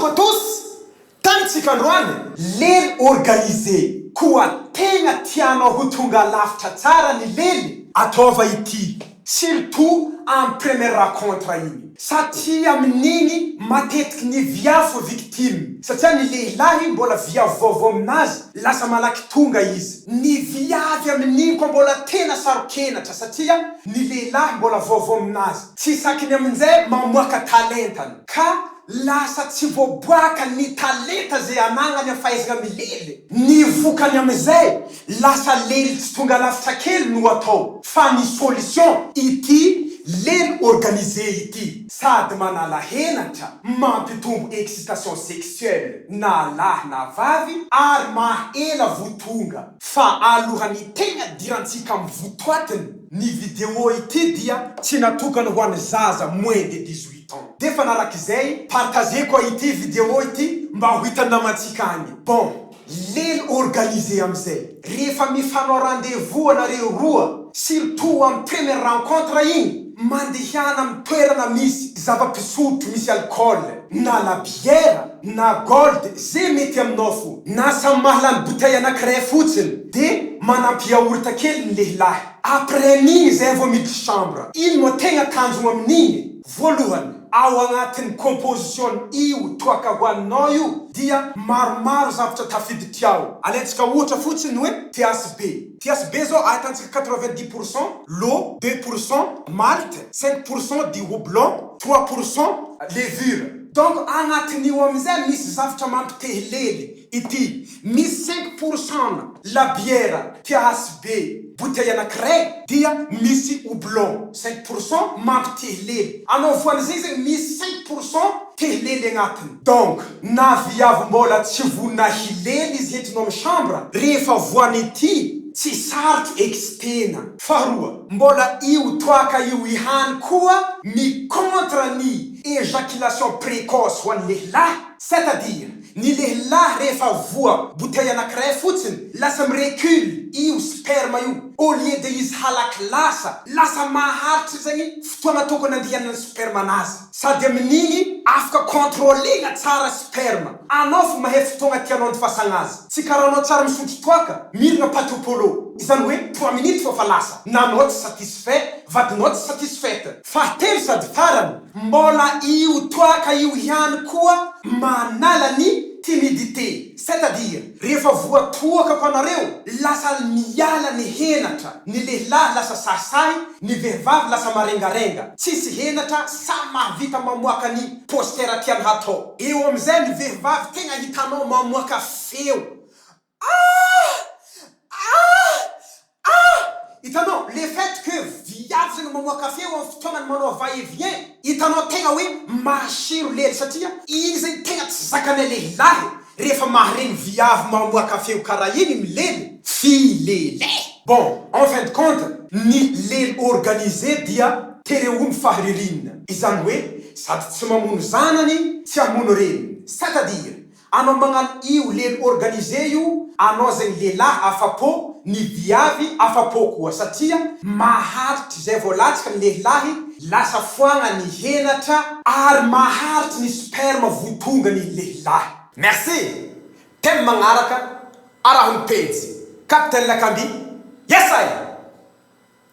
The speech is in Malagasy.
Bonjour à tous! Tamintsika androany, lely organisé. Koa tegna tianao ho tonga lafitra tsara ny lely, ataova ity, surtout am première rencontre igny. Satria amin'igny matetiky ny viavy fo victime, satria ny lehilahy mbola viavy vaovao aminazy, lasa malaky tonga izy. Ny viavy amin'igny koa mbola tena saro-kenatra satria ny lehilahy mbola vaovao aminazy, tsy sakiny amin'izay mamoaka talentany ka lasa tsy voaboaka ny talenta zay anagnany am fahaizagna milely, ny vokany amizay lasa lely tsy tonga lafitra kely no atao fa ny solution ity lely organisé ity sady manala henatra, mampitombo excitation sexuelle na lahy na vavy ary maha ela vo tonga. Fa alohan'ny tegna dirantsika am votoatiny ny vidéo ity dia tsy natokana ho an'ny zaza moins de 18 ans. Defa narak'izay, partager koa ity vidéo ity mba ho hitan'ny namantsika agny. Bon, lely organisé amizay, rehefa mifanao rendez-vous anareo roa, surtout am première rencontre igny, mandehana am toerana misy zava-pisotro misy alcool, na la bière, na gold, ze mety aminao fo, na samy mahalany bouteille anakiray fotsiny, de manampy yaourt kely ny lehilahy. Après an'igny zay vao miditry chambre. Ino moa tegna tanjogno amin'igny? Voalohany, ao agnatin'ny composition io toaka hoaninao io dia maromaro zavatra tafiditry ao. Alaintsika ohatra fotsiny hoe THB. THB zao ahitantsika 90% l'eau, 2% malt, 5% du houblon, 3% levure. Donc agnatin'io amizay misy zavatra mampitehy-lely. Ity misy 5% labiera THB bouteille anakiray dia misy houblon 5% mampitehy lely anao voan'izay zegny misy 5% tehy lely agnatiny donc na viavy mbola tsy vonona hilely izy entinao am chambre rehefa voan'ity tsy sarotro excitena. Faharoa, mbola io toaka io ihany koa mi contre ny ejaculation précoce ho an'ny lehilahy, c'est à dire Ny lehilahy rehefa voa bouteille anakiray fotsiny lasa mi recul io sperme io au lieu de izy halaky lasa, lasa maharitry zegny fotoagna tokony andihanan'ny sperme anazy sady amin'igny afaka contrôler-na tsara sperme anao fo mahay fotoagna tianao andifasagna azy tsy karaha anao tsary misotro toaka mirina patopolo izany hoe 3 minutes fô fa lasa na anao tsy satisfait, vadinao tsy satisfaite. Fahatelo sady farany, mbola io toaka io ihany koa manala ny timidité, c'est à dire rehefa voatoaka ko anareo lasa miala ny henatra, ny lehilahy lasa sahisahy, ny vehivavy lasa marengarenga, tsisy henatra, samy mahavita mamoaka ny posture tiany hatao. Eo amizay ny vehivavy tegna hitanao mamoaka feo ah! Ah! Ah! Hitanao, le fait que viavy zegny mamoaka feo amin'ny fotoagnany manao va et vient, hitanao tegna hoe masiro lely satria igny zegny tegna tsy zakanay lehilahy rehefa maharegny viavy mamoaka feo karaha igny milely, filele. Bon, en fin de compte, ny lely organisé dia tereomby faharirinina, izany hoe sady tsy mamono zanany tsy hamono reniny, c'est à dire anao magnano io lely organisé io, anao zegny lehilahy afa-po, ny viavy afa-po koa satria maharitry zay vao latsaka ny lehilahy lasa foagna ny henatra ary maharitry ny sperme vo tonga ny lehilahy. Merci! Thème magnaraka, araho ny pejy Captain Lakamby, yes I!